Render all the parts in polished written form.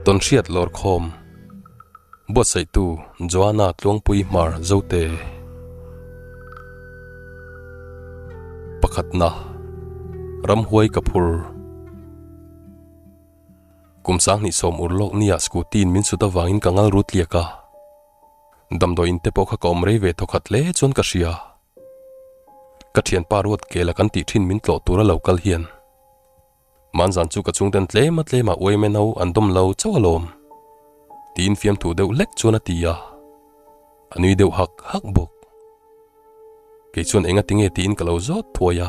Tawnhriat Lawrkhawm Buatsaihtu Joanna Tluangpui Hmar Zote Pakhatna Ramhuai ka phur Kum 20 sawm ur lawk nia scooty in min sut avangin ka ngal rut liak a. Damdawiin te pawh kha ka awm rei ve thawkhat hle chuan ka hria. Ka thianpa ruat kela kan tih thin min tlawh tura lo kal hian Manzan chu ka chungten tlem a tlem a uaime no an dawm lo chauh alawm tiin fiamthu deuh hlek chuan a ti a, a nui deuh hak hak bawk. Kei chuan enga tinge tiin ka lo zawt thuai a,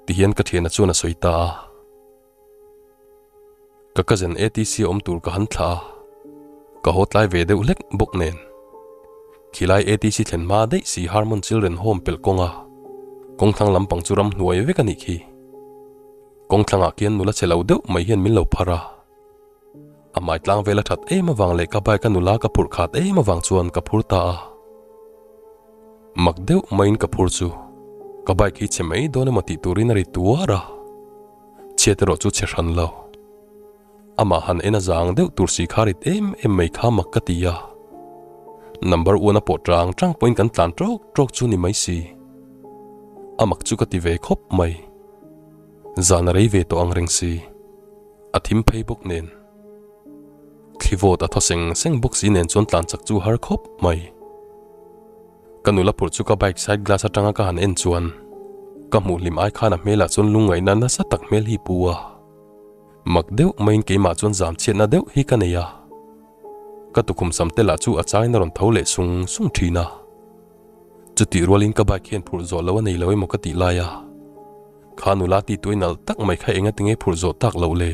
tihian ka thiana chuan a sawi ta a. Ka cousin ATC awm tur ka han thlah a, ka haw tlai ve deuh hlek bawk nen. Khilai ATC thlen hma daih si Harmon Children Home pelh kawnga kawngthlang lampang chu ramhnuai vek a nih khi. Kawngthlangah khian nula che lo deuh mai hian min lo phar a. A hmai tlang vel a that em avang leh ka bike a nula ka phurh khat em avang chuan ka phur ta a. Mak deuh maiin ka phur chu ka bike hi chhe mai dawn emaw tih turin a ri tuar a. Chhiat erawh chu chhe hran lo. Amah han en a zang deuh tur si kha rit em em mai kha mak ka ti a. Number one a pawh tang tang pawhin kan tlan tawk tawk chu ni mai si. A mak chu ka ti ve khawp mai. Zan a rei ve tawh ang reng si. A thim phei bawk nen. Thli vawt a thaw seng seng bawk si nen chuan tlan chak chu har khawp mai. Ka nula phurh chu ka bike side glass atanga ka han en chuan ka hmuh hlim ai khan a hmelah chuan lungngaihna nasa tak hmel hi pu a. Mak deuh maiin keimah chuan zam chhiatna deuh hi ka nei a. Ka tukhum sam te lah chu a chain a rawn tho leh sung sung thin a. Chutih rualin ka bike hian phurh zawh lo a nei lo emaw ka tih lai a. Kha nula ti tuai nalh tak mai kha enga tinge phurh zawh tak loh le?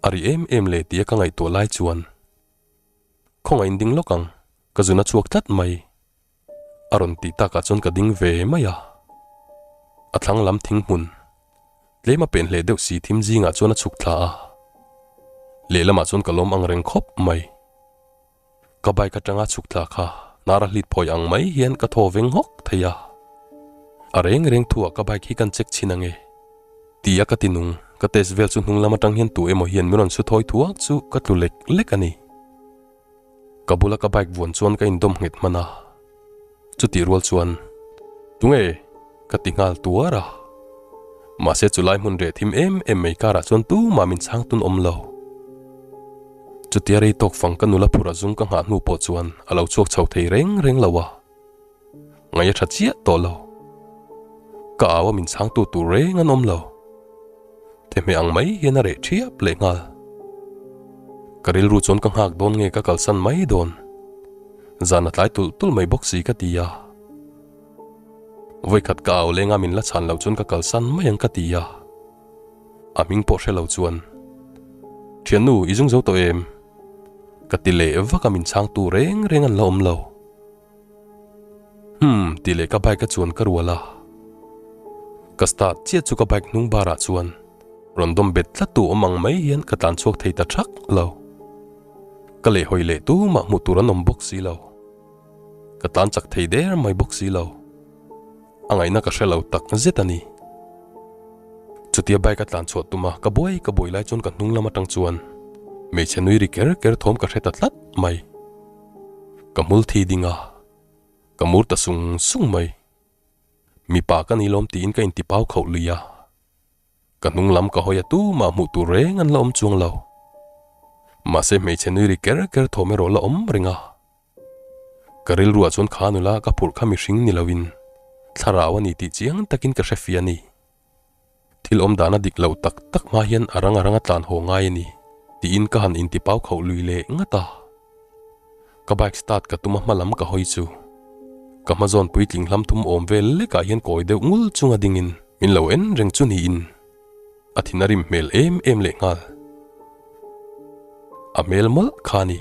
A ri em em le tia ka ngaihtuah lai chuan Khawngaih in ding lawk ang, ka zun a chhuak tlat mai. A rawn tih takah chuan ka ding ve mai a. A thlang lam thing hmun, tlem a pen hleh deuh si thim zingah chuan a chhuk thla a. Lehlamah chuan ka lawm ang reng khawp mai. Ka bike atanga chhuk thla kha hnar a hlit phawi ang mai hian ka thaw veng hawk thei a. A reng reng thuah ka bike hi kan check chhin ange. Ti a ka ti nung, ka test vel chu hnung lam atang hian tu emaw hian min rawn su thawi thuak chu ka tlu lek lek a ni. Ka bula ka bike vuan chuan ka indawm nghet hman a, chutih rual chuan Tunge? ka ti nghal tuar a. Mahse chulai hmun reh thim em em mai karah chuan tumah min chhang tun awm lo. Chutia rei tawk fang ka nula phur a zung ka nghah hnu pawh chuan a lo chhuak chho thei reng reng lo a. Ngaih a tha chiah tawh lo. Ka au a min chhangtu tur reng an awm lo. Thehmeh ang mai hian a reh thiap leh nghal. Ka rilru chuan ka nghak dawn nge ka kalsan mai dawn. Zan a tlai tulh tulh mai bawk si ka ti a. Vawikhat ka au lenga min la chhan loh chuan ka kalsan mai ang ka ti a. A hming pawh hre lo chuan, Thiannu, i zung zo tawh em? Ka ti leh vak a min chhangtu reng reng an la awm lo. Humm tih leh ka bike a chuan ka rual a, ka start chiah chu ka bike hnung bar ah chuan rawn dawm bet tlat tu awm ang mai hian ka tlan chhuak thei ta thak lo. Ka lehhawi leh tumah hmuh tur an awm bawk si lo. Ka tlan chak thei der mai bawk si lo. A ngaihna ka hre lo tak zet a ni. Chutia bike a tlan chhuah tum a ka buai ka buai lai chuan ka hnung lam atang chuan hmeichhe nui ri ker ker thawm ka hre ta tlat mai. Ka hmul thi ding a, ka mur ta sung sung mai. Mipa ka ni lawm tiin ka inti pau khauh lui a. Ka hnung lam ka hawi a tumah hmuh tur reng an la awm chuang lo. Mahse hmeichhe nui ri ker ker thawm erawh la awm reng a. Ka rilruah chuan kha nula ka phurh kha mihring ni loin thlarau a ni tih chiang takin ka hre fia a ni. Thil awm dana dik lo tak tak hma hian a rang a ranga tlan haw ngai a ni tiin ka han inti pau khauh lui leh ngat a. Ka bike start ka tum a hma lam ka hawi chu ka hma zawn puitling hlam thum awm vel lekah hian kawi deuh ngul chunga dingin min lo en reng chu niin a thin a rim hmel em em leh nghal. A hmel mawlh kha a ni.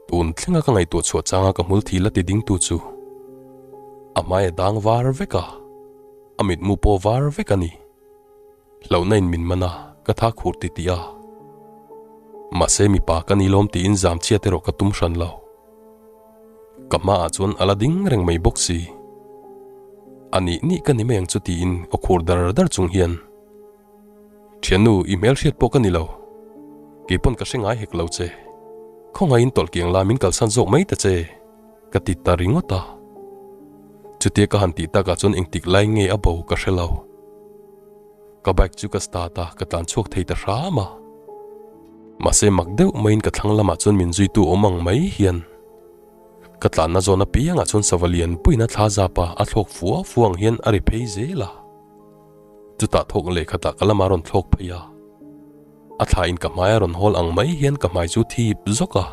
Tun thlenga ka ngaihtuah chhuah changa ka hmul thil a ti dingtu chu a hmai a dang var vek a. A mitmu pawh var vek a ni. Hlauhna in min man a, ka tha khur ti tih a. Mahse mipa ka ni lawm tiin zam chhiat erawh ka tum hran lo. Ka hmaah chuan a la ding reng mai bawk si. A nih nih ka ni mai ang chu tiin aw khur dar dar chung hian, Thiannu, i hmelhriat pawh ka ni lo. Keipawn ka hre ngai hek lo che. Khawngaihin tawlh kiang la min kalsan zawk mai ta che, ka ti ta ringawt a. Chutia ka han tih takah chuan engtik lai nge a bo ka hre lo. Ka bike chu ka start a, ka tlan chhuak thei ta hram a. Mahse mak deuh maiin ka thlang lamah chuan min zuitu awm ang mai hian ka tlanna zawn apiangah chuan sava lian puiin a thla zap a, a thlawk fua fua ang hian a ri phei zel a. Chutah thawk leh khatah ka lamah a rawn thlawk phei a. A thla in ka hmai a rawn hawl ang mai hian ka hmai chu thip zawk a.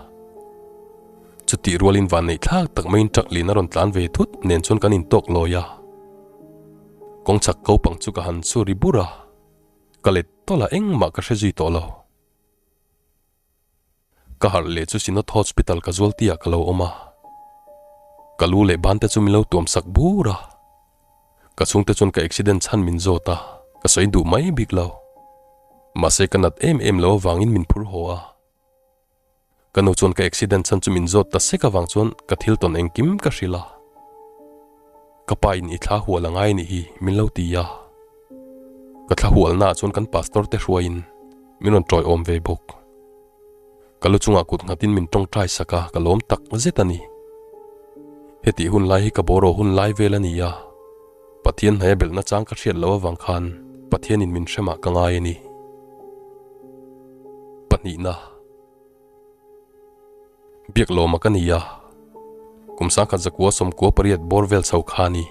Chutih rualin vanneih thlak tak maiin truck lin a rawn tlan ve thut nen chuan kan intawk lawi a. Kawng chak ko pang chu ka han chu ri bur a, ka let tawlh a engmah ka hre zui tawh lo. Ka harh leh chu Synod Hospital ka zual tih ah ka lo awm a, ka lu leh ban te chu min lo tuam sak bur a, ka chhungte chuan ka accident chhan min zawt a, ka sawi duh mai bik lo. Mahse ka nat em em lo avangin min phur haw a. Ka nu chuan ka accident chhan chu min zawt ta sek avang chuan ka thil tawn engkim ka hrilh a. Ka pa in i thla hual a ngai anih hi min lo ti a. Ka thla hualna ah chuan kan pastor te hruaiin min rawn tawiawm ve bawk. Ka lu chungah kut nghatin min tawngtai sak a, ka lawm tak zet a ni. Hetih hun lai hi ka bawraw hun lai vel a ni a, Pathian hnaia belhna chang ka hriat loh avang khan Pathianin min hremah ka ngai a ni. Pahnihna. Biak lawma ka ni a, kum sangkhat zakua sawmkua pariat bawr vel chho kha a ni.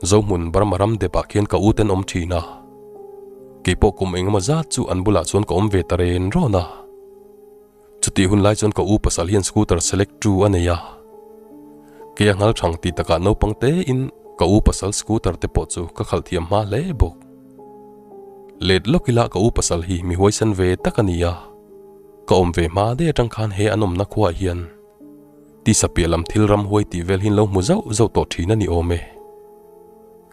Zohmun Burma ram depah khian ka u ten awm thin a, keipawh kum engemaw zat chu an bulah chuan ka awm ve ta ren rawn a. Chutih hun lai chuan ka u pasal hian scooter select two a nei a, kei a nghal thang tih takah naupang tein ka u pasal scooter te pawh chu ka khalh thiam hma hle bawk. Let lawk ila ka u pasal hi mi huaisen ve tak a ni a, ka awm ve hma daih atang khan he an awmna khuaah hian tisa piah lam thil ram huai tih vel hi an lo hmu zauh zauh tawh thin a ni awm e.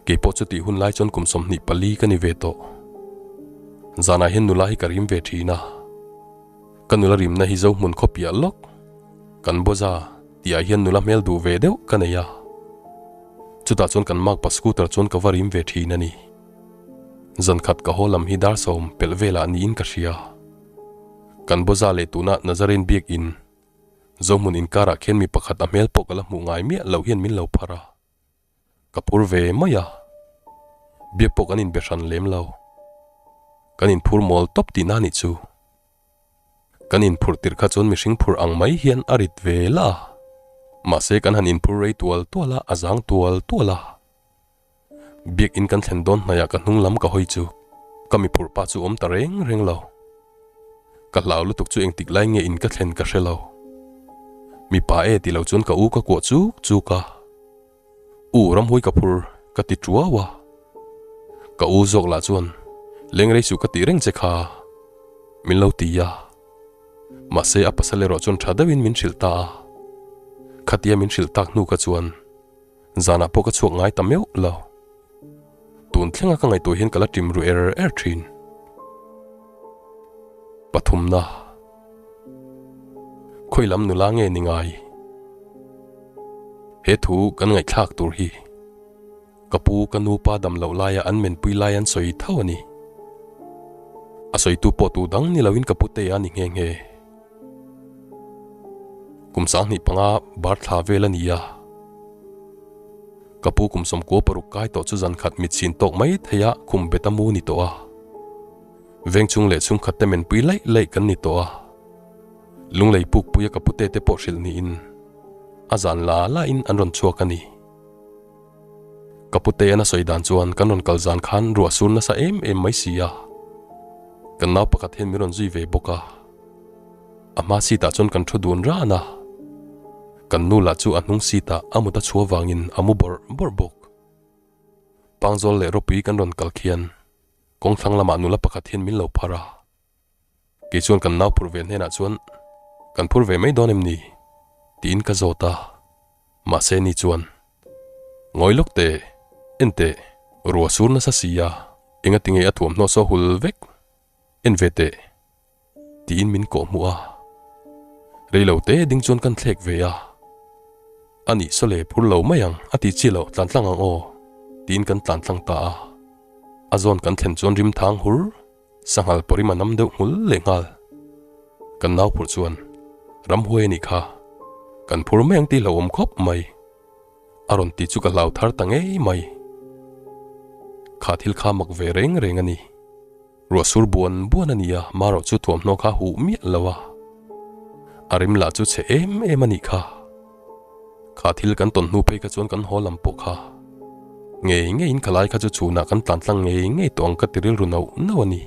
Keipawh chutih hun lai chuan kum 24 ka ni ve tawh. Zanah hian nula hi ka rim ve thin a, ka nula rimna hi zo hmun khaw piah lawk kan bawza tihah hian nula hmel duh ve deuh ka nei a, chutah chuan kan makpa scooter chuan ka va rim ve thin a ni. Zan khat ka haw lam hi dar sawm pelh velah niin ka hria. Kan Bawza leh tuna Nazarene biakin Zohmun inkarah khian mi pakhat a hmel pawh ka la hmuh ngai miah loh hian min lo phar a. Ka phur ve mai a. Biak pawh kan inbe hran lem lo. Kan inphur mawl tawp tihna nih chu. Kan inphurh tirh kha chuan mihring phurh ang mai hian a rit ve la a. Mahse kan han inphur rei tual tual a, a zang tual tual a. Biakin kan thlen dawn hnaihah ka hnung lam ka hawi chu ka mi phurh pa chu awm ta reng reng lo. Ka hlau lutuk chu engtik lai nge in ka thlen ka hre lo. Mipa e ti lo chuan ka u ka kuah chuk chuk a. U ramhui ka phur ka ti tuau a. Ka u zawk lah chuan leng rei suh ka tih reng che kha min lo ti a. Mahse a pasal erawh chuan tha deuhin min hrilh ta a. Khatia min hrilh tak hnu kha chuan Zanah pawh ka chhuak ngai ta meuh lo. Tun thlenga ka ngaihtuah hian ka la ṭim ru er er ṭhin. Pathumna. Khawi lam nula nge ni ngai? He thu kan ngaihthlak tur hi ka pu ka nu pa dam loh laia an menpui lai an sawi tho a ni. A sawitu pawh tu dang ni loin ka pute a ni nghe nghe. Kum 25 bar thla vel a ni a. Ka pu kum 96 kai tawh chu zan khat mit chhin tawk mai thei a khum bet a mu ni tawh a. Veng chung leh chhungkhat te menpui laih laih kan ni tawh a. Lunglei pukpui a ka pute te pawh hrilh niin a zan la la in an rawn chhuak a ni. Ka pute an a sawi dan chuan kan rawn kal zan khan ruah sur nasa em em mai si a. Kan nau pakhat hian min rawn zui ve bawk a. A hma seat ah chuan kan thu dun ran a, kan nu lah chu a hnung seat ah a mut a chhuah vangin a mu bawrh bawrh bawk. Pangzawl leh ropui kan rawn kal khian kawng thlang lamah nula pakhat hian min lo phar a, kei chuan kan nau phur ve hnenah chuan kan phur ve mai dawn em ni? tiin ka zawt a, mahse ni chuan Ngawi lawk teh, en teh, ruah sur nasa si a, engatinge a thuamhnaw saw hul vek? En ve teh. Tiin min kawh hmuh a. Rei lo te ding chuan kan thlek ve a. A nih saw le phur lo mai ang a ti chi loh tlan tlang ang aw tiin kan tlan tlang ta a. A zawn kan thlen chuan rim thang hur sanghal pawrim a nam deuh nghul leh nghal. Kan nau phurh chuan, Ramhuai a nih kha, kan phur mai ang tih hlauhawm khawp mai. A rawn ti chu ka hlau thar ta ngei mai. Kha thil kha mak ve reng reng a ni. Ruah sur buan buan a ni a, marawh chu thuamhnaw kha huh miah lo a. A rim lah chu chhe em em a nih kha. Kha thil kan tawn hnu phei kha chuan kan haw lam pawh kha. Ngei ngeiin khalai kha chu chhunah kan tlan tlang ngei ngei tawh ang ka ti rilru nauh nauh a ni.